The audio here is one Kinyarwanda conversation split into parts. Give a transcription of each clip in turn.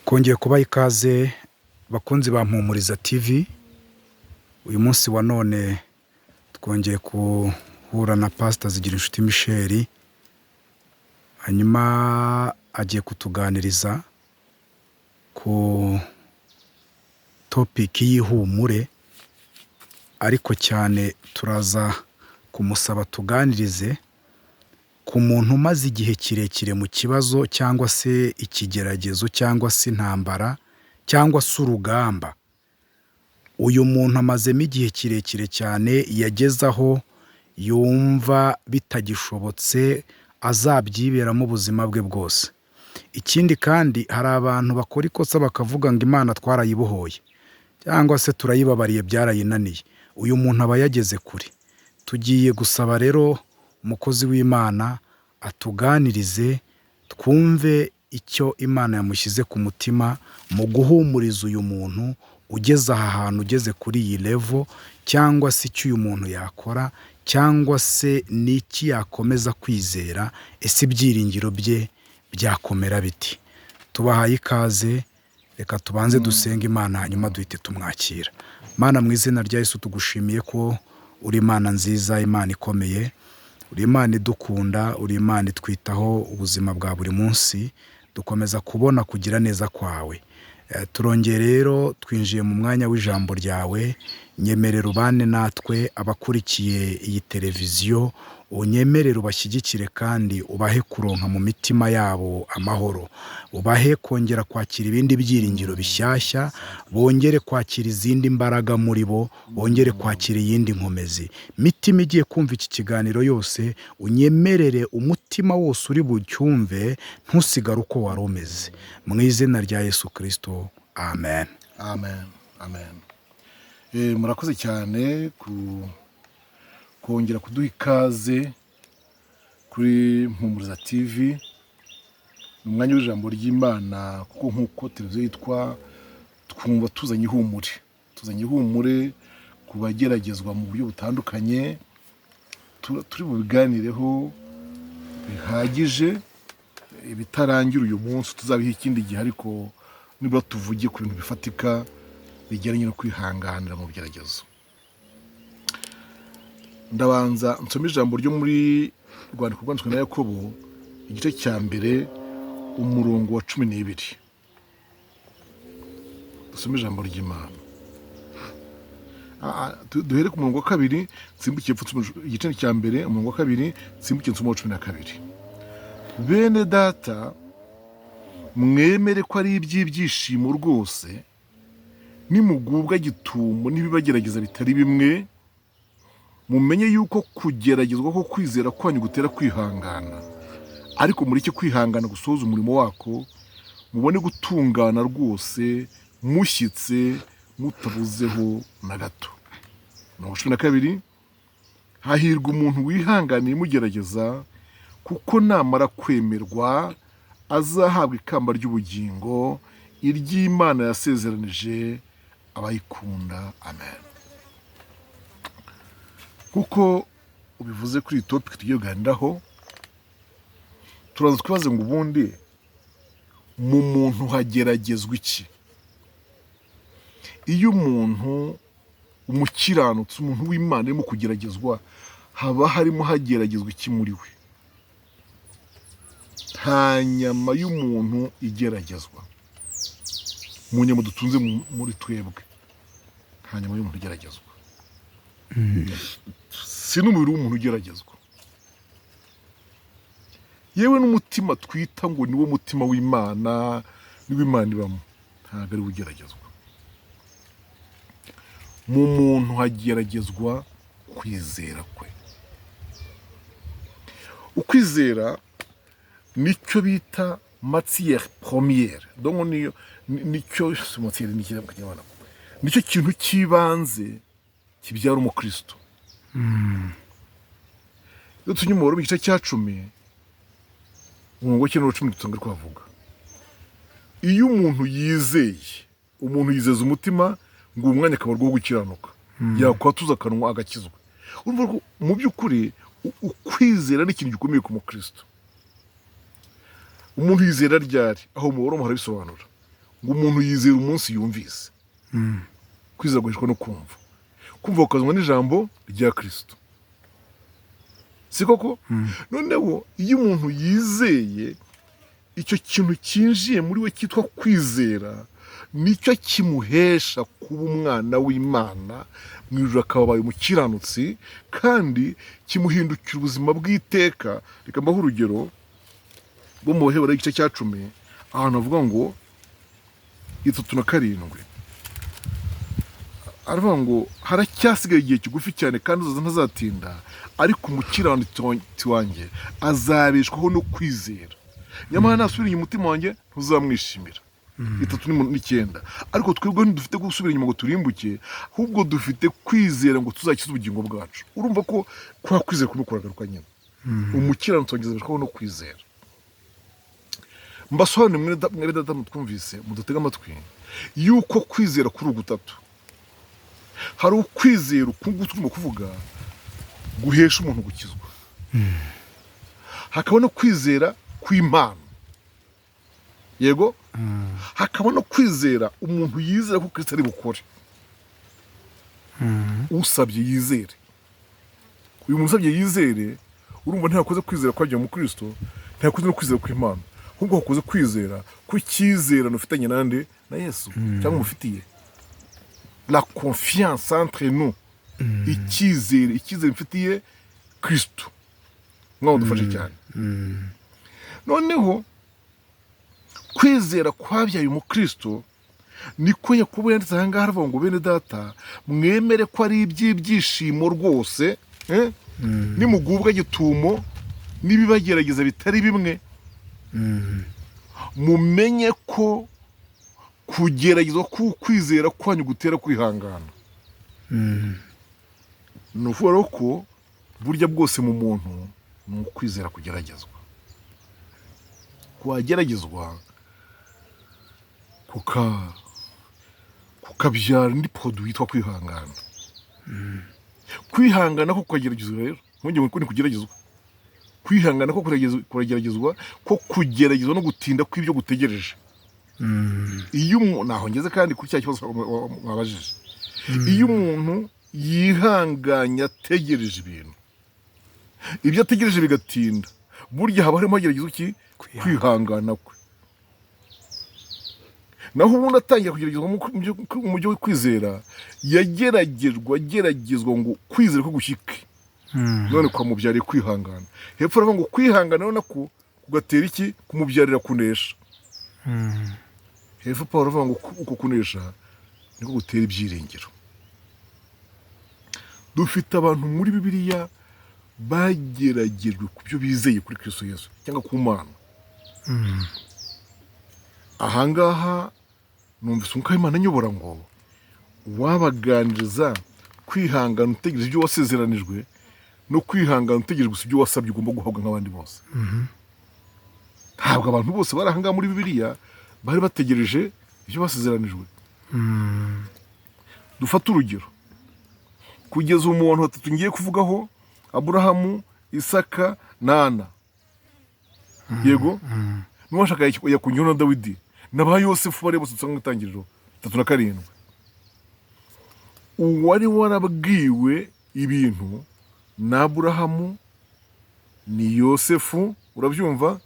Twongeye kubaha ikaze bakunzi ba Mpumuriza TV, uyu munsi wa none twongeye guhura na Pastor Zigirinshuti Michel, hanyuma agiye kutuganiriza ku topic y'ihumure, ariko cyane turaza kumusaba tuganirize ku muntu umaze igihe kirekire mu kibazo cyangwa se ikigeragezo cyangwa se intambara cyangwa se urugamba. Uyu muntu amazemo igihe kirekire cyane, yageze aho yumva bitagishobotse, azabyiberamo ubuzima bwe bwose. Ikindi kandi, hari abantu bakora ikosa bakavuga ngo Imana twarayibohoye cyangwa se turayibabariye, byarayinaniye. Uyu muntu aba yageze kure. Tugiye gusaba rero umukozi w'Imana atuganirize, twumve icyo Imana yamushyize ku mutima mu guhumuriza uyu muntu ugeze aha hantu, ugeze kuri iyi level, cyangwa se icyo uyu muntu yakora, cyangwa se ni iki yakomeza kwizera, ese ibyiringiro bye byakomera biti? Tubahaye ikaze, reka tubanze dusenge Imana, hanyuma duhite tumwakira. Mana, mu izina rya Yesu, tugushimiye ko uri Imana nziza, Imana ikomeye, uri Imana idukunda, uri Imana itwitaho ubuzima bwa buri munsi, dukomeza kubona kugira neza kwawe. Turongeye rero twinjiye mu mwanya w'ijambo ryawe, nyemerera ubane natwe, abakurikiye iyi televiziyo unyemerere ubashyigikire kandi ubahe kuronka mu mitima yabo amahoro, ubahe kongera kwakira ibindi byiringiro bishyashya, bongere kwakira izindi mbaraga muri bo, bongere kwakira iyindi nkomezi. Mitima igiye kumva iki kiganiro yose, unyemerere umutima wose uri bucyumve ntusigare uko wari umeze. Mu izina rya Yesu Kirisito, amen. Amen, amen. Murakoze cyane ku kongera kuduha ikaze kuri Mpumuriza TV. Ni umwanya w'ijambo ry'Imana, kuko nk'uko televiziyo yitwa, twumva tuzanye ihumure, tuzanye ihumure ku bageragezwa mu buryo butandukanye. Turi bubiganireho bihagije, ibitarangira uyu munsi tuzabiha ikindi gihe, ariko nibura tuvuge ku bintu bifatika bijyanye no kwihanganira mu bigeragezo. Ndabanza nsome ijambo ryo muri Rwandiko rwanditswe na Yakobo, igice cya 1, umurongo wa 12. Dusome ijambo ry'Imana. Duhere ku murongo wa 2, nsimbukiye epfo, nsome igice cya 1, umurongo wa 2, nsimbukiye nsome uwa 12. Bene data, mwemere ko ari iby'ibyishimo rwose nimugubwa gitumo n'ibibagerageza bitari bimwe, mumenye yuko kugeragezwa ko kwizera kwanyu gutera kwihangana. Ariko mureke kwihangana gusohoza umurimo wako, mubone gutungana rwose, mushyitse, mutabuzeho na gato. Mirongo 12: hahirwa umuntu wihanganiye imugerageza, kuko namara kwemerwa azahabwa ikamba ry'ubugingo, iry'Imana yasezeranije abayikunda. Amen. Kuko ubivuze, kuri iyi topic tugiye kuganiraho, turaza twibaze ngo ubundi mu muntu hageragezwa iki? Iyo umuntu umukiranutsi, umuntu w'Imana, arimo kugeragezwa, haba harimo hageragezwa iki muri we? Nta nyama y'umuntu igeragezwa. Mu nyama dutunze muri twebwe, nta nyama y'umuntu igeragezwa, si n'umubiri w'umuntu ugeragezwa, yewe n'umutima twita ngo niwo mutima w'Imana, niwo Imana ibamo, ntabwo ari we ugeragezwa. Mu muntu hageragezwa kwizera kwe. Ukwizera nicyo bita matière première, donc niyo nicyo matière, ni iki mu Kinyarwanda? Nicyo kintu cy'ibanze kibyara umukristo. Iyo tunyuma mu gice cya 10, umurongo wa 9 wa 10, dusanga twavuga iyo umuntu yizeye, umuntu yizeza umutima ngo uwo mwanya akaba wo gukiranuka, yakwatuza akanwa agakizwa. Urumva ko mu by'ukuri ukwizera ni ikintu gikomeye ku mukristo. Umuntu yizera ryari? Aho mu Baroma harabisobanura. Ngo umuntu yizera umunsi yumvise. Kwizera guheshwa no kumva, kumva kukazanwa n'ijambo rya Kirisito, si koko? Noneho iyo umuntu yizeye, icyo kintu cyinjiye muri we cyitwa kwizera nicyo kimuhesha kuba umwana w'Imana mu ijuru, akaba abaye umukiranutsi, kandi kimuhindukira ubuzima bw'iteka. Reka mbahe urugero rwo mu Baheburayo igice cya 10, ahantu havuga ngo 37, aravuga ngo haracyasigaye igihe kigufi cyane, kandi uzaza ntazatinda, ariko umukiranutsi wanjye azabeshwaho no kwizera, nyamara nasubira inyuma umutima wanjye ntuzamwishimira. 39. Ariko twebwe ntidufite gusubira inyuma ngo turimbuke, ahubwo dufite kwizera ngo tuzakize ubugingo bwacu. Urumva ko kwa kwizera kurimo kuragaruka nyine. Umukiranutsi wanjye azabeshwaho no kwizera. Mbasobanurire, mwene data mutwumvise, mudutege amatwi, yuko kwizera kuri ugutatu. Hari ukwizera uku nguku turimo kuvuga guhesha umuntu gukizwa, hakaba no kwizera kw'impano, yego, hakaba no kwizera umuntu yizera ko Kristo ari bukore. Usabye yizere. Uyu muntu usabye yizere, urumva ntiyakoze kwizera kwagiye mu Kristo, ntiyakoze no kwizera kw'impano, ahubwo hakoze kwizera ku cyizerano ufitanye nande? Na Yesu, cyangwa umufitiye la confiance entre nous, icyizere mfitiye Kristo. Mwana dufashe cyane. Noneho kwizera kwabyaye umukristo niko Yakobo yanditse aha ngaha, aravuga ngo bene data, mwemere ko ari iby'ibyishimo rwose, nimugubwa gitumo n'ibibagerageza bitari bimwe, mumenye ko kugeragezwa k'ukwizera kwanyu gutera kwihangana. Ni ukuvuga rero ko burya bwose mu muntu ni ukwizera kugeragezwa, kwageragezwa kukabyara indi produit yitwa kwihangana. Kwihangana ko kukageragezwa rero, ntugire ngo ni kugeragezwa. Kwihangana ko kurageragezwa, ko kugeragezwa no gutinda kw'ibyo gutegereje. Iyo umuntu, naho ngeze kandi kuri cya kibazo mwabajije, iyo umuntu yihanganye ategereje ibintu, ibyo ategereje bigatinda, burya haba harimo hageragezwa iki? Kwihangana kwe. Naho ubundi atangira kugeragezwa mu byo kwizera, yageragejwe ageragezwa ngo kwizera ko gushyike, none kwamubyariye kwihangana. Hepfo aravuga ngo kwihangana rero nako kugatera iki? Kumubyarira kunesha. Hepfo Paul aravuga ngo uko kunesha niko gutera ibyiringiro. Dufite abantu muri Bibiliya bageragejwe ku byo bizeye kuri Kristo Yesu cyangwa ku Mana. Ahangaha numvise Umwuka w'Imana anyobora ngo wabaganiriza kwihangana utegereje ibyo wasezeranijwe, no kwihangana utegereje gusa ibyo wasabye ugomba guhabwa nk'abandi bose. Ntabwo abantu bose bari ahangaha muri Bibiliya bari bategereje ibyo basezeranijwe. Dufate urugero kugeza ubu mu bantu batatu ngiye kuvugaho, Aburahamu, Isaka na Ana, yego, n'uwashaka yakongeraho na Dawidi na ba Yosefu, bari bose dusanga mu Itangiriro 37. Uwari warabwiwe ibintu ni Aburahamu, ni Yosefu, urabyumva,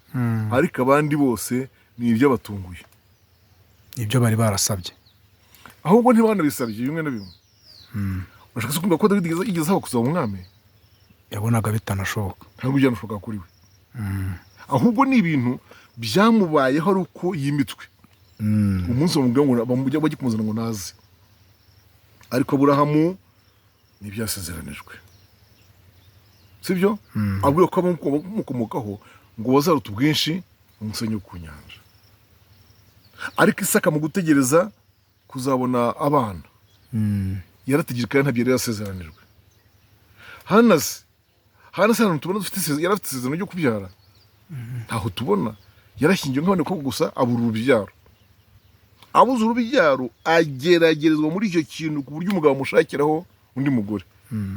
ariko abandi bose ni iby'abatunguye. Ibyo bari barasabye. Ahubwo ntibanabisabye bimwe na bimwe. Urashaka se kumva ko Dawidi yigeze asaba kuzaba umwami? Yabonaga bitanashoboka. Ntabwo byanashoboka kuri we, ahubwo ni ibintu byamubayeho ari uko yimitswe, umunsi bamubwira ngo bamujya bajya kumuzana ngo naze. Ariko Aburahamu ntibyasezeranijwe, sibyo? Abwira ko abamukomokaho ngo bazaruta ubwinshi umusenyi wo ku nyanja. Ariko Isaka mu gutegereza kuzabona abana, yarategereje kandi ntabyo yari yasezeranijwe. Hana se ahantu tubona dufite yari afite isezerano ryo kubyara? Ntaho tubona. Yarashyingiwe nk'abandi bakobwa gusa, abura urubyaro. Abuze urubyaro, ageragerezwa muri icyo kintu ku buryo umugabo amushakiraho undi mugore,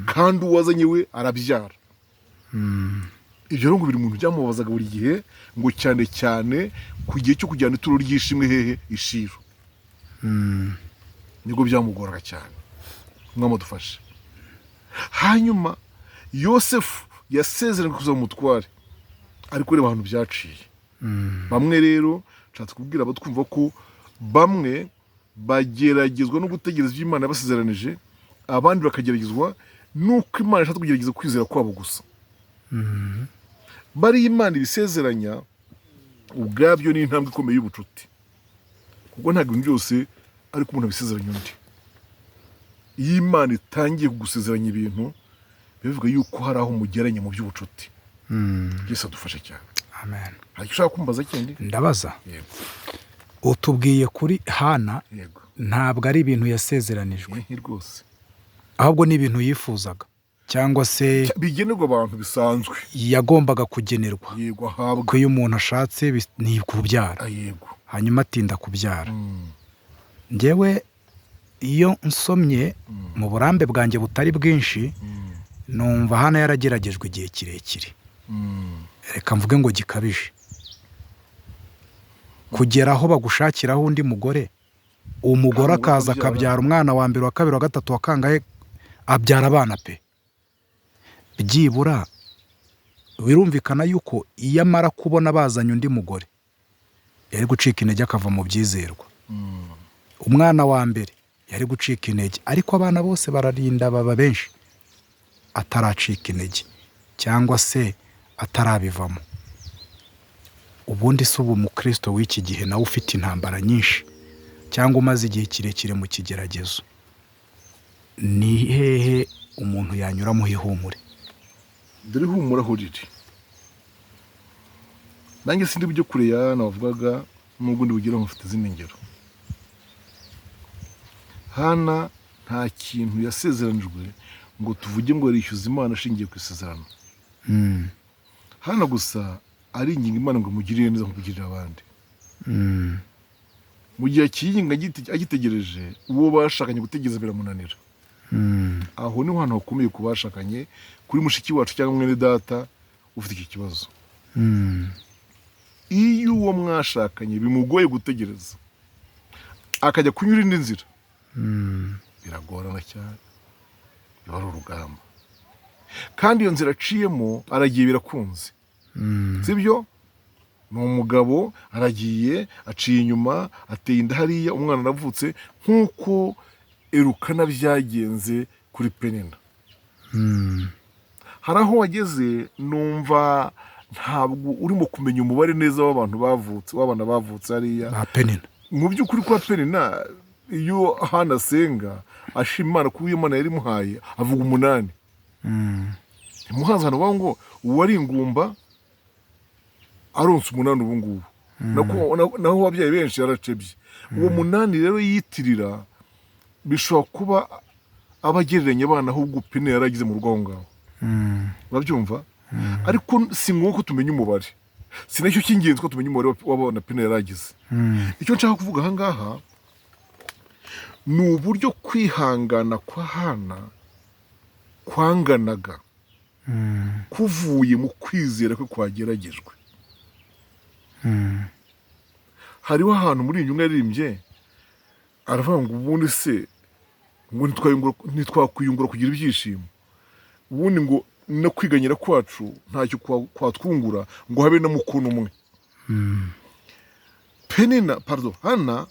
kandi uwazanye we arabyara. Ibyo rero ngo biri mu bintu byamubabazaga buri gihe, ngo cyane cyane ku gihe cyo kujyana ituro ry'ishimwe hehe? I Shilo. Nibwo byamugoraga cyane. Umwami adufashe. Hanyuma Yosefu yasezeranye kuzaba umutware, ariko reba ahantu byaciye. Bamwe rero nshatse kubwira abatwumva ko bamwe bageragezwa no gutegereza ibyo Imana yabasezeranije, abandi bakageragezwa n'uko Imana ishatse kugerageza kwizera kwabo gusa. Bariya Imana ibisezeranya ubwabyo ni intambwe ikomeye y'ubucuti, kuko ntabwo ibintu byose ariko umuntu abisezeranya undi. Iyo Imana itangiye kugusezeranya ibintu, bivuga yuko hari aho mugeranye mu by'ubucuti. Yesu adufashe cyane. Amen. Hari icyo ushaka kumbaza kindi? Ndabaza. Yego. Utubwiye kuri Hana. Yego. Ntabwo ari ibintu yasezeranijwe, Ni rwose. ahubwo ni ibintu yifuzaga cyangwa se Bigenerwa abantu bisanzwe. yagombaga kugenerwa. Yego, ahabwa. Ko iyo umuntu ashatse ni kubyara. Ah, yego. Hanyuma atinda kubyara. Njyewe iyo nsomye mu burambe bwanjye butari bwinshi, numva Hana yarageragejwe igihe kirekire, reka mvuge ngo gikabije, kugera aho bagushakiraho undi mugore, umugore Kandi akaza akabyara. akabyara umwana wa mbere, wa kabiri, wa gatatu, wa kangahe, abyara abana pe. Byibura birumvikana yuko iyo amara kubona bazanye undi mugore, yari gucika intege akava mu byizerwa. Umwana wa mbere yari gucika intege, ariko abana bose bararinda baba benshi ataracika intege cyangwa se atarabivamo. Ubundi si ubu umukristo w'iki gihe nawe ufite intambara nyinshi cyangwa umaze igihe kirekire mu kigeragezo, ni hehe umuntu yanyuramo ihumure? Dore humura aho riri. Nanjye sindi bujye kure ya Hana wavugaga, nubwo ndi bugere mufite izindi ngero. Hana nta kintu yasezeranijwe ngo tuvuge ngo yarishyuza Imana ashingiye ku isezerano. Hana gusa aringinga Imana ngo imugirire neza nko kugirira abandi. Mu gihe akiyinga agitegereje, uwo bashakanye gutegereza biramunanira. Aho niho hantu hakomeye ku bashakanye, kuri mushiki wacu cyangwa mwene data ufite iki kibazo. Iyo uwo mwashakanye bimugoye gutegereza, akajya kunyura indi nzira, biragorana cyane, biba ari urugamba. Kandi iyo nzira aciyemo, aragiye birakunze, sibyo? Ni umugabo aragiye, aciye inyuma, ateye inda hariya, umwana aravutse, nk'uko Erukana byagenze kuri Penina. Hari aho wageze numva ntabwo urimo kumenya umubare neza w'abantu bavutse, w'abana bavutse hariya. Ba Penina. Mu by'ukuri kwa Penina, iyo Hana asenga ashima Imana kuko iyo Imana yari imuhaye, avuga 8. Ntimuhazi hano bavuga ngo uwari ingumba aronse 8 ubu ngubu. Naho wabyaye benshi yaracebye. Uwo 8 rero yitirira bishobora kuba aba agereranya abana, ahubwo Penina yaragize mu rugo aho ngaho. Urabyumva? Ariko si ngombwa ko tumenya umubare, si nacyo cy'ingenzi ko tumenya umubare w'abana Penina yaragize. Icyo nshaka kuvuga aha ngaha ni uburyo kwihangana kwa Hana kwanganaga kuvuye mu kwizera kwe kwageragejwe. Hariho ahantu muri iyi nyungu yaririmbye, aravuga ngo ubundi se ngo ntitwakwiyungura kugira ibyishimo, ubundi ngo no kwiganyira kwacu ntacyo kwatwungura ngo habe na mukono umwe. Penina, pardon, Hana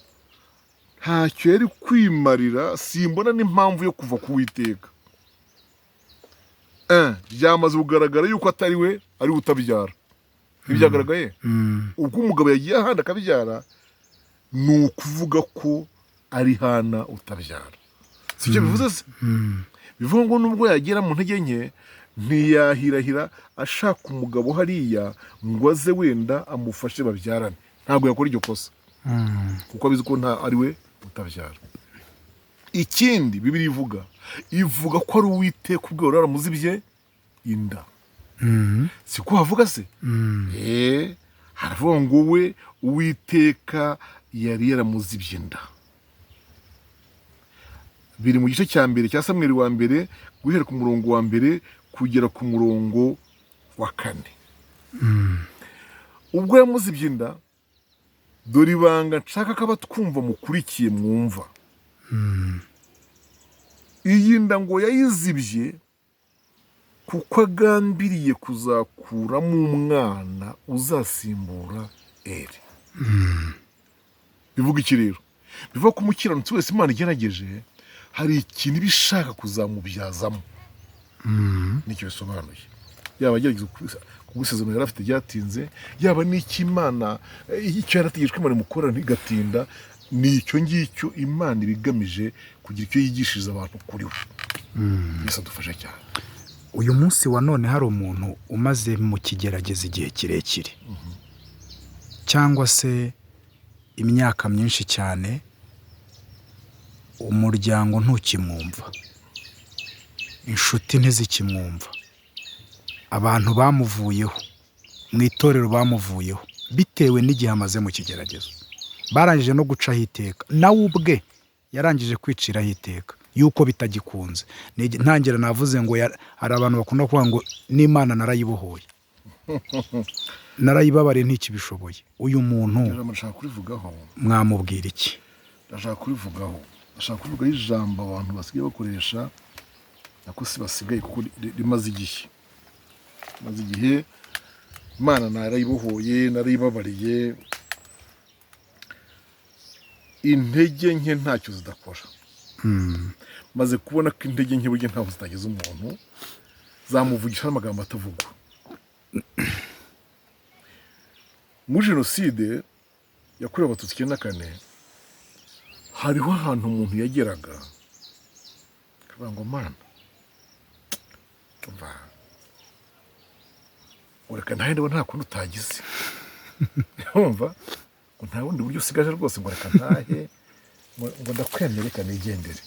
ntacyo yari kwimarira, simbona n'impamvu yo kuva ku Witeka. Byamaze kugaragara yuko atari we ari we utabyara, ntibyagaragaye? Ubwo umugabo yagiye ahandi akabyara, ni ukuvuga ko ari Hana utabyara, si cyo bivuze se? Bivuga ngo nubwo yagera mu ntege nke, ntiyahirahira ashaka umugabo hariya ngo aze wenda amufashe babyarane. Ntabwo yakora iryo kosa, kuko abizi ko nta ari we utabyara. Ikindi Bibiliya ivuga ko ari Uwiteka ubwe wari waramuzibye inda. Si ko havuga se? Haravuga ngo we Uwiteka yari yaramuzibye inda. Biri mu gice cya mbere cya Samweli wa mbere, guhera ku murongo wa mbere kugera ku murongo wa kane. Ubwo yamuzibye inda, Dore ibanga nshaka ko abatwumva mukurikiye mwumva. Iyi nda ngo yayizibye kuko agambiriye kuzakuramo umwana uzasimbura Eri. Bivuga iki rero? Bivuga ko umukiranutsi wese Imana igerageje, hari ikintu iba ishaka kuzamubyazamo. Nicyo bisobanuye. Yaba agerageza kugusezerano yari afite ryatinze, yaba n'icyo Imana, icyo yarategereje ko Imana imukorera ntigatinda, ni icyo ngicyo Imana iba igamije kugira icyo yigishiriza abantu kuri we. Yesu adufashe cyane. Uyu munsi wa none hari umuntu umaze mu kigerageza igihe kirekire, cyangwa se imyaka myinshi cyane, umuryango ntukimwumva, inshuti ntizikimwumva, abantu bamuvuyeho, mu itorero bamuvuyeho, bitewe n'igihe amaze mu kigeragezo. Barangije no gucaho iteka, nawe ubwe yarangije kwiciraho iteka yuko bitagikunze. Ntangira navuze ngo hari abantu bakunda kuvuga ngo n'Imana narayibohoye, narayibabariye, ntikibishoboye. Uyu muntu Ijambo ndashaka kurivugaho. mwamubwira iki? Ndashaka kurivugaho, ndashaka kuvugaho ijambo abantu basigaye bakoresha, nako si basigaye kuko rimaze igihe, rimaze igihe. Imana narayibohoye, narayibabariye. Intege nke ntacyo zidakora. Maze kubona ko intege nke burya ntaho zitageza umuntu, zamuvugisha n'amagambo atavugwa. Muri jenoside yakorewe Abatutsi 94, hariho ahantu umuntu yageraga akavuga ngo: "Mana, umva, ureka ntahe, ndabona nta kundi utagize, wumva ngo nta bundi buryo usigaje rwose, ngo reka ntahe, ngo ndakwemere, reka nigendere."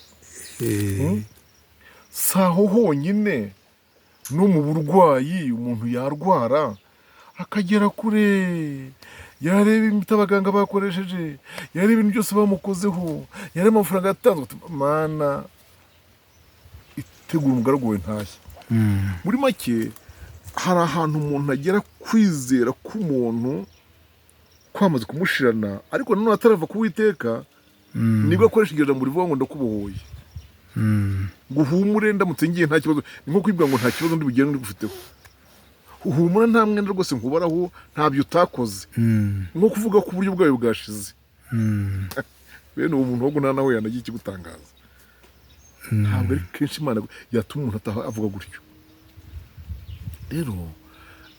Si aho honyine, no mu burwayi umuntu yarwara akagera kure, yareba imiti abaganga bakoresheje, yareba ibintu byose bamukozeho, yareba amafaranga yatanzwe, ati: "Mana, itegura umugaragu wawe ntashye." Muri make, hari ahantu umuntu agera kwizera k'umuntu kwamaze kumushirana, ariko nanone atarava ku Uwiteka, nibwo akoresha iryo jambo rivuga ngo: "Ndakubohoye," ngo uhumure, ndamutse ngiye nta kibazo. Ni nko kwibwira ngo nta kibazo ndi bugende ngufiteho, uhumura, nta mwenda rwose nkubaraho, ntabyo utakoze. Nko kuvuga ko uburyo bwayo bwashize. Bene uwo muntu ahubwo nta nawe yanagira ikigutangaza. Ntabwo ari kenshi Imana yatuma umuntu ataha avuga gutyo. Rero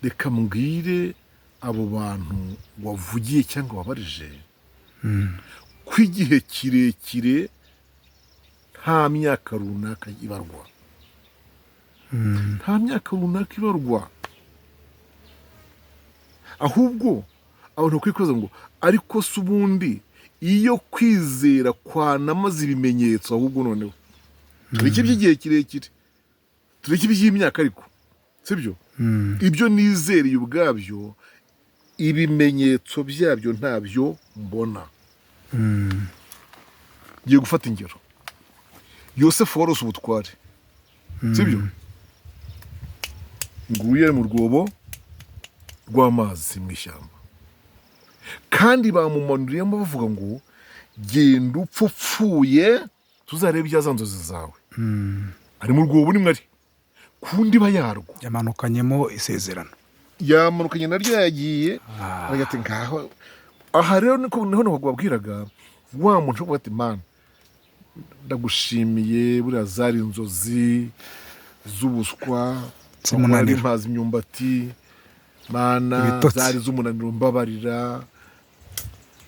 reka mbwire abo bantu wavugiye cyangwa wabarije ko igihe kirekire nta myaka runaka ibarwa, nta myaka runaka ibarwa. Ahubwo abantu bakwiye kwibaza ngo: "Ariko se ubundi iyo kwizera kwanamaze ibimenyetso?" Ahubwo noneho tureke iby'igihe kirekire, tureke iby'imyaka, ariko sibyo, ibyo nizereye ubwabyo ibimenyetso byabyo ntabyo mbona. Ngiye gufata ingero. Yosefu warose ubutware, sibyo? Nguyu ari mu rwobo rw'amazi mu ishyamba, kandi bamumanuriyemo bavuga ngo: "Genda upfa upfuye, tuzarebe ibya za nzozi zawe." Ari mu rwobo, nimwe ari ku ndiba yarwo. Yamanukanyemo isezerano. Yamanukanye naryo, yagiye aragira ati: "Ngaho aha." Rero niko niho babwiraga wa muntu uvuga ati: "Mana, ndagushimiye, buriya zari inzozi z'ubuswa." Z'umunaniro. Nari mpaze imyumbati, Mana. Ibitotsi. Zari z'umunaniro, mbabarira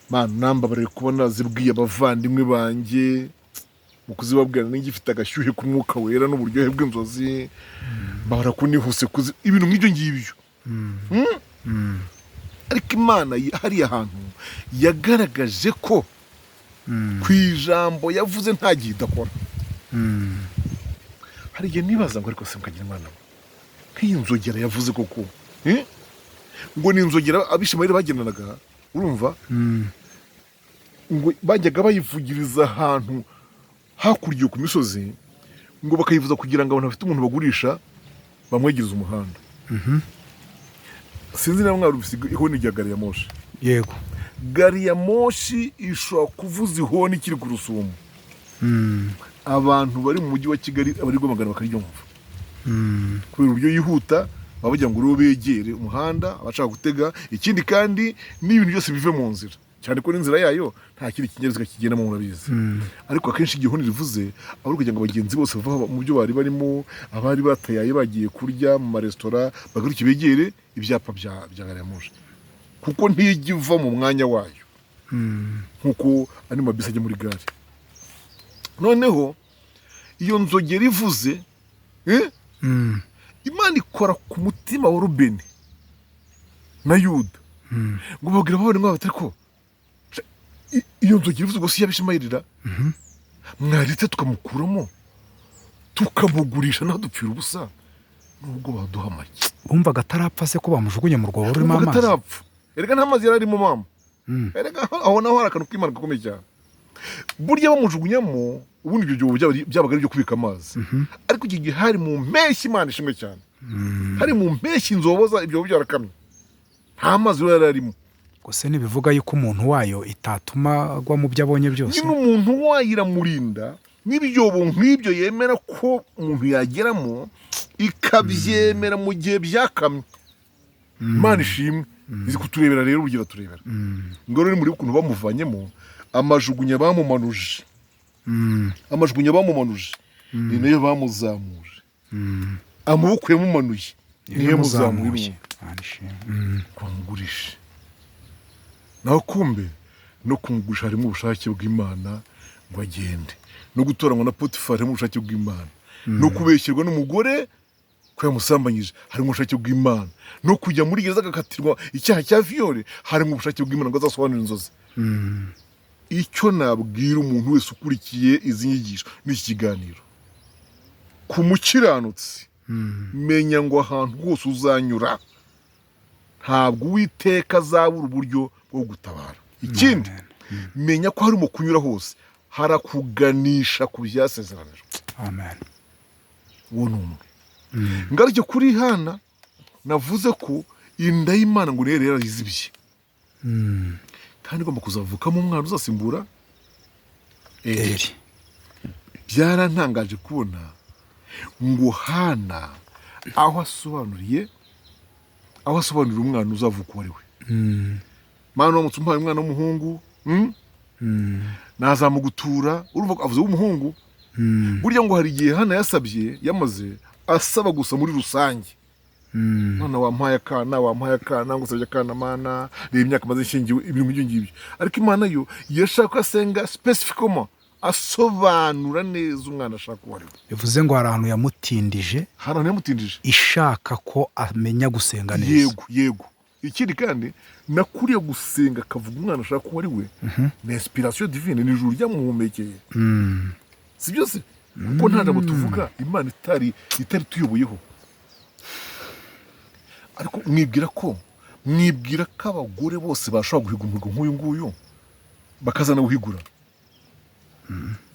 Mana, nambabarire kuba nazibwiye abavandimwe banjye, mu kuzibabwira n'igifite agashyuhe k'umwuka wera n'uburyohe bw'inzozi, mbabara ko nihuse kuzi ibintu nk'ibyo ngibyo. Ariko Imana hariya hantu yagaragaje ko ku ijambo yavuze nta gihe idakora. Hari igihe nibaza ngo: "Ariko se mukagira Imana we, nk'iyi nzogera yavuze koko, eh? Ngo ni inzogera Abishimayeli bagendanaga, urumva, ngo bajyaga bayivugiriza ahantu hakurya ku misozi, ngo bakayivuza kugira ngo abantu bafite umuntu bagurisha bamwegereze umuhanda." Sinzi niba mwarumvise ihoni rya gari ya moshi. Yego. Gari ya moshi ishobora kuvuza ihoni ikiri ku rusumo, abantu bari mu mujyi wa Kigali, abari Rwamagana bakaryumva kubera uburyo yihuta. Baba bagira ngo rero begere umuhanda abashaka gutega. Ikindi kandi n'ibintu byose bive mu nzira, cyane ko n'inzira yayo nta kindi kinyabiziga kigendamo, murabizi. Ariko akenshi igihe ihoni rivuze aba ari kugira ngo abagenzi bose bava mu byo bari barimo, abari batayaye bagiye kurya mu maresitora, bagaruke begere ibyapa bya gari ya moshi, kuko ntijya iva mu mwanya wayo nk'uko andi mabisi ajya muri gare. Noneho iyo nzogera ivuze, Imana ikora ku mutima wa Rubeni na Yuda ngo babwira abavandimwe babo bati: "Ariko iyo nzogera ivuze ngo si iy'Abishimayeli, mwaretse tukamukuramo tukamugurisha ntadupfira ubusa, nubwo baduha make." Bumvaga atarapfa se, ko bamujugunye mu rwobo rurimo Bumvaga amazi? atarapfa. Erega nta mazi yari arimo, mama. Erega aho naho hari akantu k'Imana gakomeye cyane. Burya bamujugunyamo, ubundi ibyo byobo byabaga ari ibyo kubika amazi, ariko iki gihe hari mu mpeshyi. Imana ishimwe cyane, hari mu mpeshyi, inzobo za ibyobo byarakamye, nta mazi rero yari arimo. Gusa ntibivuga yuko umuntu wayo itatuma agwa mu byo abonye byose. Nyine umuntu wayo iramurinda n'ibyobo nk'ibyo yemera ko umuntu yageramo, ikabyemera mu gihe byakamye. Imana ishimwe, izi kuturebera rero, ubugira turebera ngo rero muri ukuntu bamuvanyemo, amajugunya bamumanuje, amajugunya bamumanuje ni nayo bamuzamuje, amaboko yamumanuye niyo yamuzamuye. Imana ishimwe. Bamugurishe naho kumbe no kumugurisha harimo ubushake bw'Imana ngo agende, no gutoranywa na Potifari harimo ubushake bw'Imana, no kubeshyerwa n'umugore ko yamusambanyije harimo ubushake bw'Imana, no kujya muri gereza agakatirwa icyaha cya viol harimo ubushake bw'Imana ngo azasobanure inzozi. Icyo nabwira umuntu wese ukurikiye izi nyigisho n'iki kiganiro, ku mukiranutsi, menya ngo ahantu hose uzanyura ntabwo Uwiteka azabura uburyo bwo gutabara. Ikindi, menya ko harimo kunyura hose harakuganisha ku byasezeranijwe. Amen. Uwo ni umwe. Ngaruke kuri Hana, navuze ko inda y'Imana ngo niyo yarayizibye, kandi igomba kuzavukamo umwana uzasimbura Eli. Eri. Byarantangaje kubona ngo Hana aho asobanuriye, aho asobanurira umwana uzavuka uwo ari we: "Mana, uramutse umpaye umwana w'umuhungu, nazamugutura." Urumva ko avuze w'umuhungu. Burya ngo hari igihe Hana yasabye, yamaze asaba gusa muri rusange: "Mwana, wampaye akana, wampaye akana, ngusabye akana Mana, reba imyaka maze nshyingiwe," ibintu nk'ibyo ngibyo. Ariko Imana yo yashaka ko asenga spécifiquement, asobanura neza umwana ashaka uwo ari we. Bivuze ngo hari ahantu yamutindije. Hari ahantu yamutindije. Ishaka ko amenya gusenga neza. Yego. Ikindi kandi, nakuriye gusenga akavuga umwana ashaka uwo ari we ni inspiration divine, ni ijuru ryamuhumekeye. Si byose, kuko nta jambo tuvuga Imana itari tuyoboyeho. Ariko mwibwira ko abagore bose bashobora guhiga umuhigo nk'uyu nguyu bakazanawuhigura?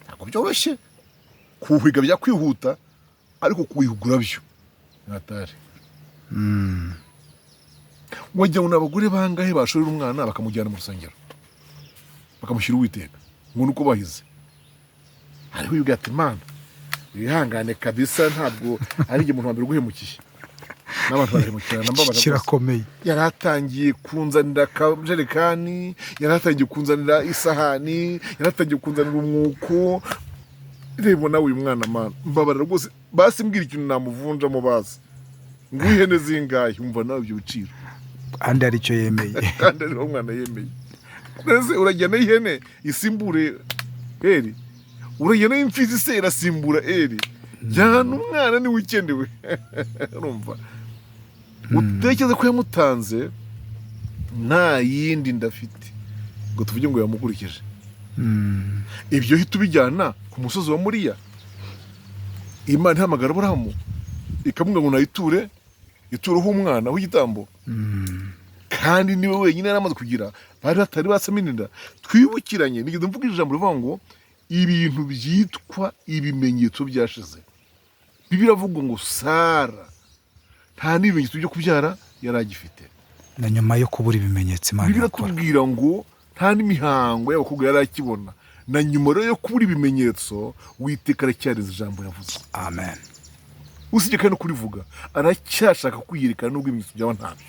Ntabwo byoroshye. Kuwuhiga byakwihuta, ariko kuwihugura byo natari. Wagira ngo ni abagore bangahe bashorera umwana bakamujyana mu rusengero, bakamushyira Uwiteka ngo ni uko bahize? Hariho uyu ati: "Imana wihangane kabisa, ntabwo ari njye muntu wa mbere uguhemukiye, n'abantu barahemukirana, mbabara rwose." Kirakomeye. Yari atangiye kunzanira akajerekani, yari atangiye kunzanira isahani, yari atangiye kunzanira umwuko. Reba nawe uyu mwana, Mana mbabarira rwose, basi mbwira ikintu namuvunjamo, basi nguhe ihene zingahe? Umva nawe ibyo biciro. Kandi hari icyo yemeye. Kandi ariho umwana yemeye. Mbese urajyana ihene isimbure Eri? Urajyana imfizi se irasimbura Eri? Jyana umwana niwe ukenewe. Urumva, utekereze ko yamutanze nta yindi ndafite ngo tuvuge ngo yamukurikije. Ibyo hita ubijyana ku musozi wa Moriya, Imana ihamagara Aburahamu ikamubwira ngo nayiture itureho umwana w'igitambo, kandi niwe wenyine yari amaze kugira, bari batari basama inda. Twibukiranye, nigeze mvuga ijambo rivuga ngo ibintu byitwa ibimenyetso byashize. Bibiliya iravuga ngo Sara nta n'ibimenyetso byo kubyara yari agifite. Na nyuma yo kubura ibimenyetso, Imana Bibiliya irakora. iratubwira ngo Nta n'imihango y'abakobwa yari akibona. Na nyuma rero yo kubura ibimenyetso, Uwiteka aracyariza ijambo yavuze. Amen. Usibye kandi no kurivuga, aracyashaka kwiyerekana nubwo ibimenyetso byaba ntabyo.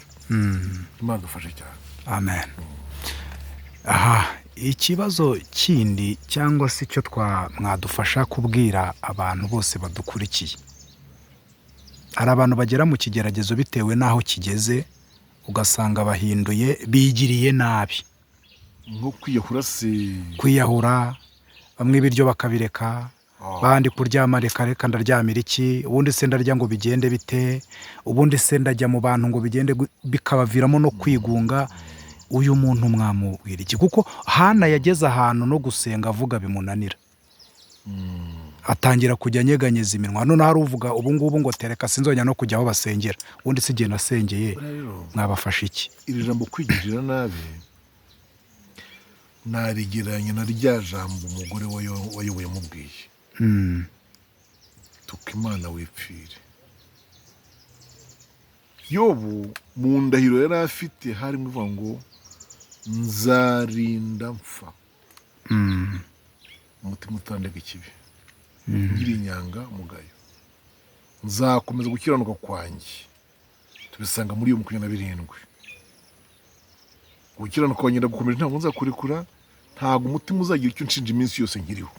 Imana idufashe cyane. Amen. Aha, ikibazo kindi cyangwa se icyo mwadufasha kubwira abantu bose badukurikiye, hari abantu bagera mu kigeragezo bitewe n'aho kigeze, ugasanga bahinduye, bigiriye nabi. Nko kwiyahura se? Kwiyahura, bamwe ibiryo bakabireka, abandi kuryama, reka reka, ndaryamira iki? Ubundi se ndarya ngo bigende bite? Ubundi se ndajya mu bantu ngo bigende bikabaviramo no kwigunga. Uyu muntu mwamubwira iki? Kuko Hana yageze ahantu no gusenga avuga bimunanira, atangira kujya anyeganyeza iminwa. Noneho hari uvuga ubu ngubu ngo tereka, sinzongera no kujya aho basengera, ubundi si igihe nasengeye. Rero Mwabafasha iki? iri jambo kwigirira nabi narigereranya na rya jambo umugore wayoboye amubwiye: "Tuka Imana wipfire." Yobu mu ndahiro yari afite harimo ivuga ngo "Nzarinda mpfa umutima utandega ikibi, ngira inyanga mugayo, nzakomeza gukiranuka kwanjye." Tubisanga muri iyo 27. Gukiranuka kwanjye ndagukomeje, ntabwo nzakurekura, ntabwo umutima uzagira icyo unshinja iminsi yose nkiriho.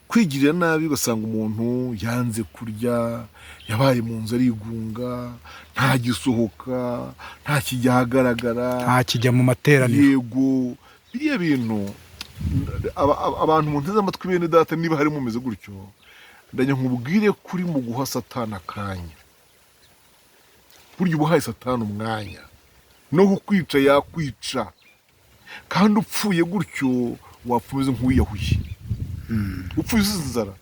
Kwigirira nabi, ugasanga umuntu yanze kurya, yabaye mu nzu arigunga, ntagisohoka, ntakijya ahagaragara, ntakijya mu materaniro. Yego, biriya bintu abantu munteze amatwi, bene data, niba harimo mumeze gutyo, ndajya nkubwire kuri mu guha Satani akanya. Burya uba uhaye Satani umwanya no kukwica, yakwica. Kandi upfuye gutyo wapfa umeze nk'uwiyahuye. Upfuye uzize inzara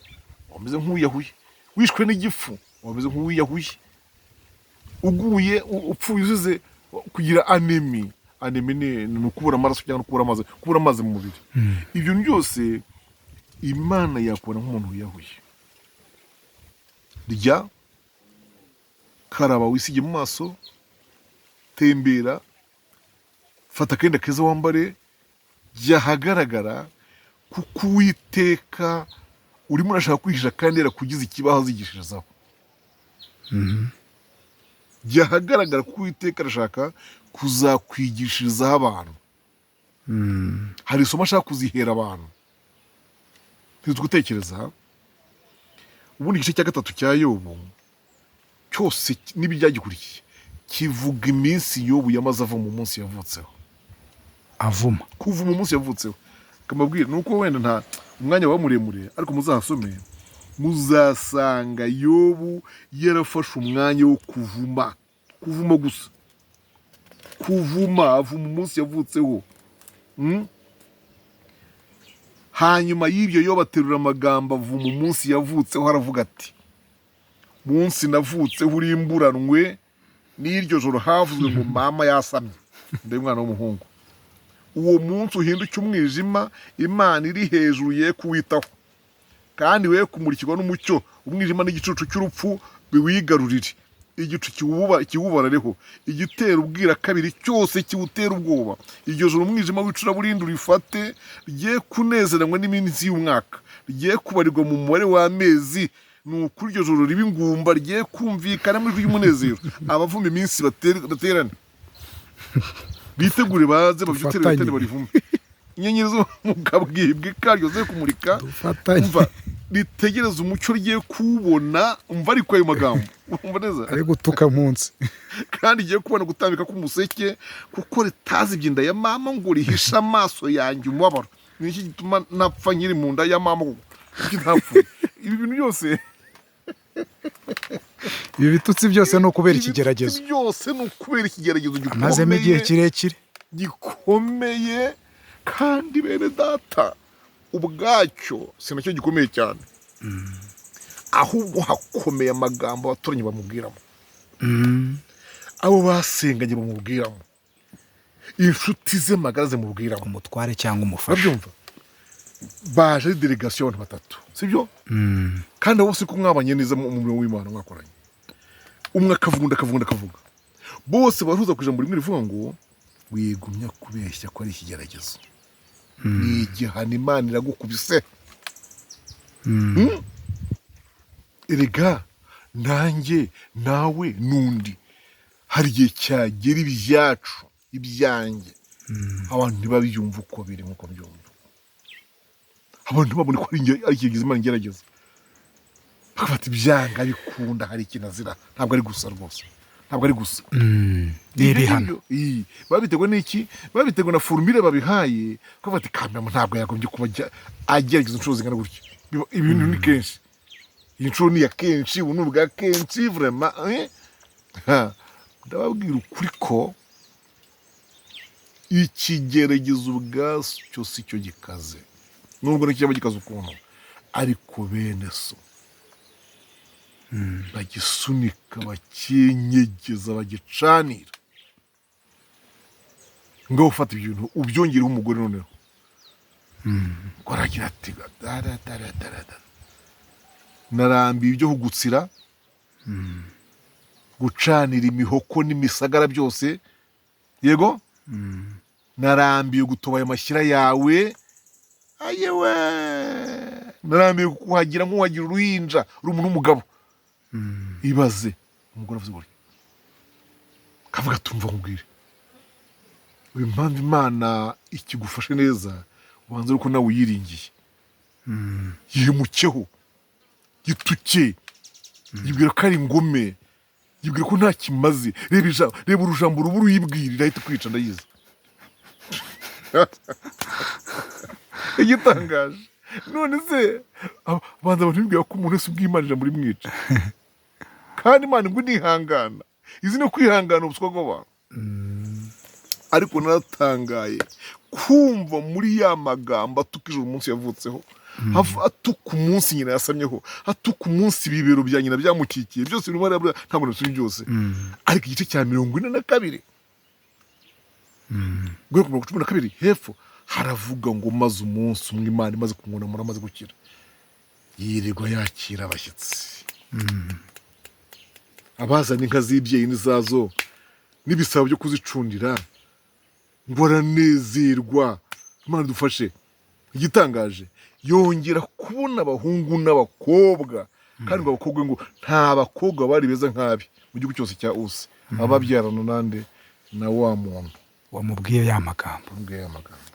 wameze nk'uwiyahuye, wishwe n'igifu wameze nk'uwiyahuye, uguye upfuye uzize kugira anémie. Anémie ni ukubura amaraso cyangwa kubura amazi mu mubiri. Ibyo byose Imana yakubona nk'umuntu wiyahuye. Rya, karaba, wisige mu maso, tembera, fata akenda keza wambare, jya ahagaragara, kuko Uwiteka urimo urashaka kwihisha kandi yarakugize ikibaho azigishirizaho. Jya ahagaragara kuko Uwiteka arashaka kuzakwigishirizaho abantu. Hari isomo ashaka kuzihera abantu. Ntitugutekereza ubundi igice cya gatatu cya Yobu cyose n'ibyagikurikiye kivuga iminsi Yobu yamaze ava mu munsi yavutseho. Avuma. Kuva mu munsi yavutseho. Kamabwira ni uko wenda nta umwanya waba muremure, ariko muzahasome, muzasanga Yobu yarafashe umwanya wo kuvuma, kuvuma gusa, kuvuma, avuma umunsi yavutseho. Hanyuma y'ibyo Yobu aterura amagambo avuma umunsi yavutseho, aravuga ati: "Munsi navutseho urimburanwe, n'iryo joro havuzwe ngo mama yasamye inda y'umwana w'umuhungu. Uwo munsi uhinduke umwijima, Imana iri hejuru ye kuwitaho, kandi we kumurikirwa n'umucyo, umwijima n'igicucu cy'urupfu biwigarurire, igicu kiwubarareho, igitera ubwira kabiri cyose kiwutera ubwoba. Iryo joro umwijima w'icuraburindi urifate, rye kunezeranywa n'iminsi y'umwaka, rye kubarirwa mu mubare w'amezi. Ni ukuri iryo joro riba ingumba, rye kumvikana mu ijwi ry'umunezero. Abavuma iminsi baterane, bitegure, baze babyutere, Dufatanye. batere, barivume. Inyenyeri zo mu kabwibwi karyo ze kumurika." Dufatanye. Umva, ritegereze umucyo rigiye kuwubona. Umva ariko ayo magambo, umva neza. Ari gutuka munsi. Kandi igiye kubona gutambika k'umuseke, kuko ritazibye inda ya mama ngo rihishe amaso yanjye umubabaro. Ni iki gituma napfa nkiri mu nda ya mama koko? Kuki ntapfuye? Ibi bintu byose, Ibi bitutsi byose ni ukubera ibi ikigeragezo. bitutsi byose ni ukubera ikigeragezo Amazemo igihe gikomeye, kirekire. gikomeye. Kandi bene data, ubwacyo si nacyo gikomeye cyane, ahubwo hakomeye amagambo abaturanyi bamubwiramo, abo basenganye bamubwiramo, inshuti ze magara zimubwiramo. Umutware cyangwa umufasha. Urabyumva, baje ari délégation y'abantu batatu, sibyo? Kandi abo bose ko mwabanye neza mu murimo w'Imana mwakoranye, umwe akavuga, undi akavuga, undi akavuga, bose barahuza ku ijambo rimwe rivuga ngo Wigumya kubeshya ko ari ikigeragezo, ni igihano Imana iragukubise. Erega nanjye, nawe n'undi, hari igihe cyagera ibyacu, ibyanjye, abantu ntibabyumve uko biri nk'uko byumva. Abantu ntibabone ko ari ikigeragezo Imana igerageza, bakafata ibyanga bikunda. Hari ikintu azira, ntabwo ari gusa rwose, ntabwo ari gusa. Ni ibihano. Iyi, babiterwa n'iki? Babiterwa na formule babihaye, ko bati kamera ntabwo yagombye kuba agerageza inshuro zingana gutya. Ibintu ni kenshi, iyi nshuro ni iya kenshi, ubu ni ubwa kenshi vraiment, eh? Ha, ndababwira ukuri ko ikigeragezo ubwacyo si cyo gikaze, nubwo nacyo cyaba gikaze ukuntu, ariko bene so bagisunika, bakinyegeza, bagicanira. Ngaho ufata ibyo bintu ubyongereho umugore noneho, ngo aragira ati: "Dara, dara, dara, dara. Narambiwe ibyo kugutsira, gucanira imihoko n'imisagara byose, yego, narambiwe gutoba ayo mashyira yawe, ayewe, narambiwe kuhagira nk'uwagira uruhinja, uri umuntu w'umugabo." Ibaze umugore avuze gutya, kavuga, tumva nkubwire, uyu mpamvu Imana ikigufashe neza, ubanza ariko nawe uyiringiye. Yimukeho, gituke, yibwira ko ari ingome, yibwira ko nta kimaze. Reba ijambo, reba urujambo ruba uruyibwira, irahita kwica, ndayizi. Igitangaje none se, banza abantu bibwira ko umuntu wese ubwiye Imana ijambo rimwica, kandi Imana ngo nihangana, izi no kwihangana ubuswa bw'abantu. Ariko naratangaye kumva muri ya magambo atuka ijoro umunsi yavutseho, atuka umunsi nyina yasamyeho, atuka umunsi ibibero bya nyina byamukikiye, byose birimo hariya, ntabwo nabisomye byose, ariko igice cya 42 guhera ku mirongo 12 hepfo haravuga ngo: "Maze umunsi umwe Imana imaze kumwunamura, amaze gukira, yirirwa yakira abashyitsi, abazana inka z'ibyeyi n'izazo n'ibisabo byo kuzicundira, ngo aranezerwa." Imana idufashe. Igitangaje, yongera kubona abahungu n'abakobwa, kandi ngo abakobwa, ngo nta bakobwa bari beza nk'abi mu gihugu cyose cya Usi. Ababyarana nande? Na wa muntu wamubwiye ya magambo. Amubwiye aya magambo.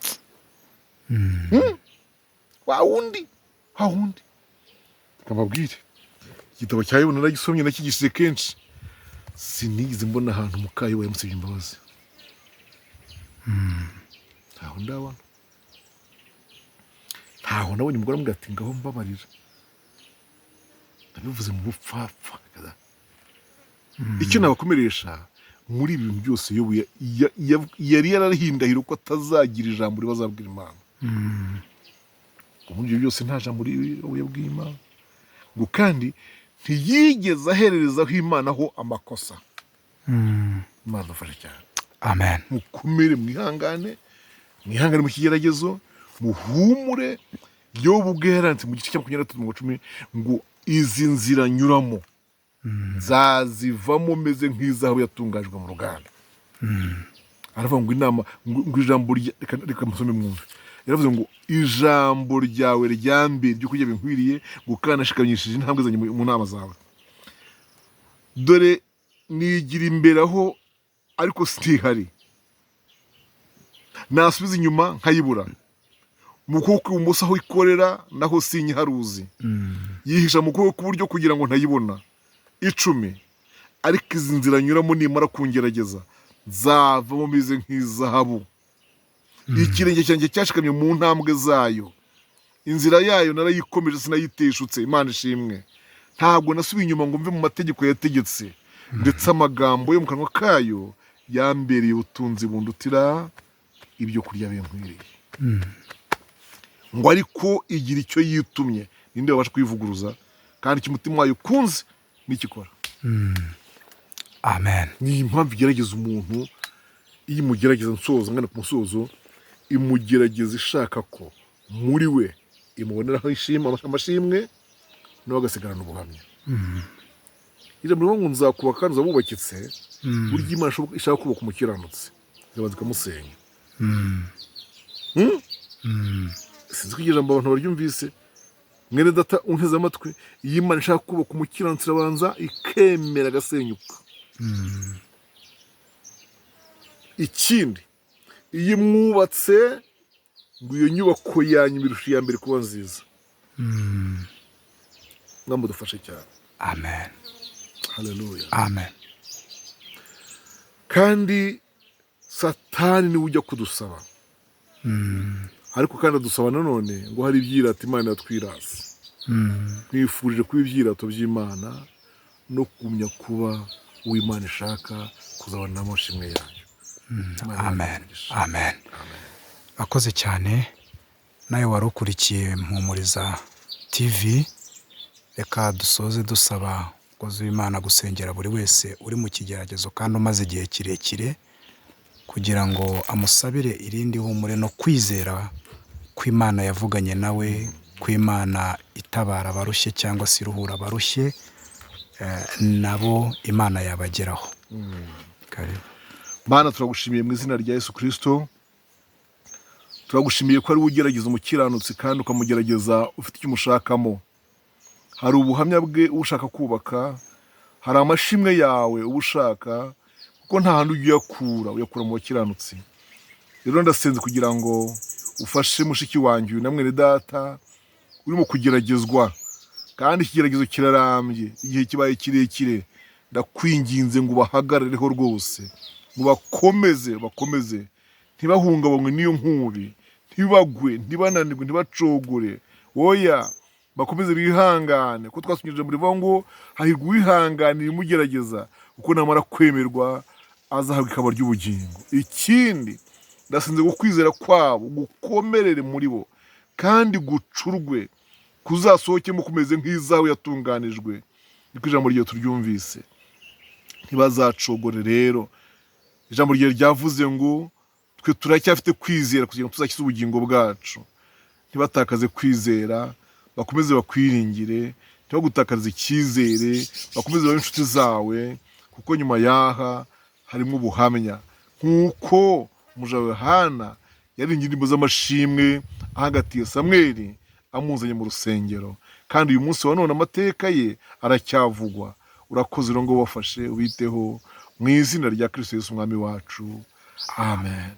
Wa wundi, wa wundi. Reka mbabwire, igitabo cya Yobu naragisomye, nakigishije kenshi, sinigeze mbona ahantu muka Yobu yamusabye imbabazi. Ntaho ndabona, ntaho nabonye umugore amubwira ati: "Ngaho mbabarira, ndabivuze mu bupfapfa." Icyo nabakomeresha muri ibi bintu byose, Yobu yari yararahindahira ko atazagira ijambo riba azabwira Imana. Ngo muri ibyo byose nta jambo Yobu yabwiye Imana, ngo kandi ntiyigeze ahererezaho Imana ho amakosa. Imana idufashe cyane. Amen. Mukomere, mwihangane, mwihangane mu kigeragezo, muhumure. Yobu ubwe yaranditse mu gice cya 23 mirongo 10 ngo: "Izi nzira nyuramo nzazivamo meze nk'izahabu yatungajwe mu ruganda." Aravuga ngo inama, ngo ijambo rya, reka musome mwumve. Yaravuze ngo: "Ijambo ryawe ryambere ryo kurya binkwiriye, ngo kandi nashikamishije intambwe zanjye mu nama zawe. Dore nigira imbere aho, ariko sintihari, nasubiza inyuma nkayibura. Mu kuboko kw'ibumoso aho ikorera naho sinyiharuzi, yihisha mu kuboko k'uburyo kugira ngo ntayibona." 10: "Ariko izi nzira nyuramo nimara kungerageza, nzavamo meze nk'izahabu. Ikirenge cyanjye cyashikamye mu ntambwe zayo, inzira yayo narayikomeje, sinayiteshutse." Imana ishimwe. "Ntabwo nasubiye inyuma ngo mve mu mategeko yategetse, ndetse amagambo yo mu kanwa kayo yambereye ubutunzi bundutira ibyo kurya binkwiriye." Ngo ariko igira icyo yitumye, ninde wabasha kwivuguruza? Kandi icyo umutima wayo ukunze nikikora. Amen. Ni impamvu igerageza umuntu. Iyo imugerageza, nsoza ngana ku musozo, imugerageza ishaka ko muri we imuboneraho amashimwe, nawe agasigarana ubuhamya. Ijambo rivuga ngo: "Nzakubaka kandi uzaba wubakitse." Burya Imana ishaka kubaka umukiranutsi. Ikabanza ikamusenya. Sinzi ko iryo jambo abantu baryumvise. Mwene data unteze amatwi, iyo Imana ishaka kubaka umukiranutsi, irabanza ikemera agasenyuka. Ikindi, iyo imwubatse ngo iyo nyubako yanyu irusha iya mbere kuba nziza. Mwamudufashe cyane. Amen. Haleluya. Amen. Kandi Satani niwe ujya kudusaba, ariko kandi adusaba nanone ngo hari ibyirato Imana yatwirase. Nkwifurije kuba ibyirato by'Imana no kugumya kuba uwo Imana ishaka kuzabona amashimwe yayo. Imana Amen. ibahe. Amen. Akoze cyane nawe wari ukurikiye Mpumuriza TV. Reka dusoze dusaba umukozi w'Imana gusengera buri wese uri mu kigeragezo kandi umaze igihe kirekire, kugira ngo amusabire irindi humure no kwizera ko Imana yavuganye nawe, ko Imana itabara abarushye cyangwa se iruhura abarushye, nabo Imana yabageraho. Karibu. Mana, turagushimiye mu izina rya Yesu Kirisito. Turagushimiye ko ari wowe ugerageza umukiranutsi kandi ukamugerageza ufite icyo umushakamo. Hari ubuhamya bwe uba ushaka kubaka, hari amashimwe yawe uba ushaka, kuko nta handi ujya uyakura, uyakura mu bakiranutsi. Rero ndasenze kugira ngo ufashe mushiki wanjye uyu na mwene data urimo kugeragezwa, kandi ikigeragezo kirarambye, igihe kibaye kirekire. Ndakwinginze ngo ubahagarareho rwose, ngo bakomeze, bakomeze, ntibahungabanywe n'iyo nkubi, ntibagwe, ntibananirwe, ntibacogore. Oya, bakomeze bihangane, kuko twasomye ijambo rivuga ngo hahirwa uwihanganira imugerageza, kuko namara kwemerwa azahabwa ikaba ry'ubugingo. Ikindi, ndasenze ngo kwizera kwabo gukomerere muri bo kandi gucurwe, kuzasohokemo kumeze nk'izahabu yatunganijwe. Niko ijambo ryawe turyumvise. Ntibazacogore rero. Ijambo ryawe ryavuze ngo twe turacyafite kwizera kugira ngo tuzakize ubugingo bwacu. Ntibatakaze kwizera, bakomeze bakwiringire, ntibagutakarize icyizere, bakomeze babe inshuti zawe, kuko nyuma y'aha harimo ubuhamya, nk'uko umuja wawe Hana yaririmbye indirimbo z'amashimwe ahagatiye Samweli amuzanye mu rusengero, kandi uyu munsi wa none amateka ye aracyavugwa. Urakoze rero ngo ubafashe, ubiteho, mu izina rya Kristo Yesu umwami wacu, amen.